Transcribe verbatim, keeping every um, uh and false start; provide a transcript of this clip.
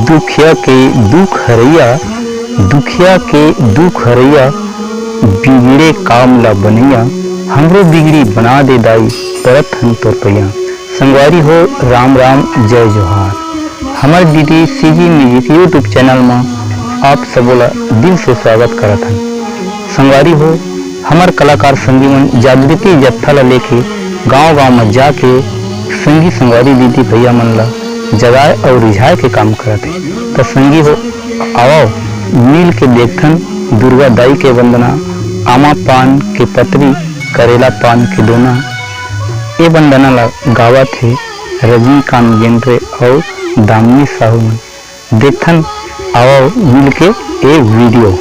दुखिया के दुख हरैया, दुखिया के दुख हरैया, बिगड़े काम ला बनैया, हमरो बिगड़ी बना दे दाई, परत हन तोर पैया। संगवारी हो, राम राम, जय जोहार। हमर DD CG music YouTube channel म आप सबो ला दिल से स्वागत करत हन। संगवारी हो, हमर कलाकार संगी मन जागृति जत्था ला लेके गांव-गांव म जाके संगी संगवारी दीदी भैया मन ला जगाए अउ रिझाए के काम करत हे। त संगी हो, आवव मिल के देखथन दुर्गा दाई के वंदना, आमा पान के पतरी, करेला पान के दोना। ए वंदना ला गावत हे रजनीकांत गेंद्रे अउ दामिनी साहू मन। देखथन, आवव मिलके ए वीडियो।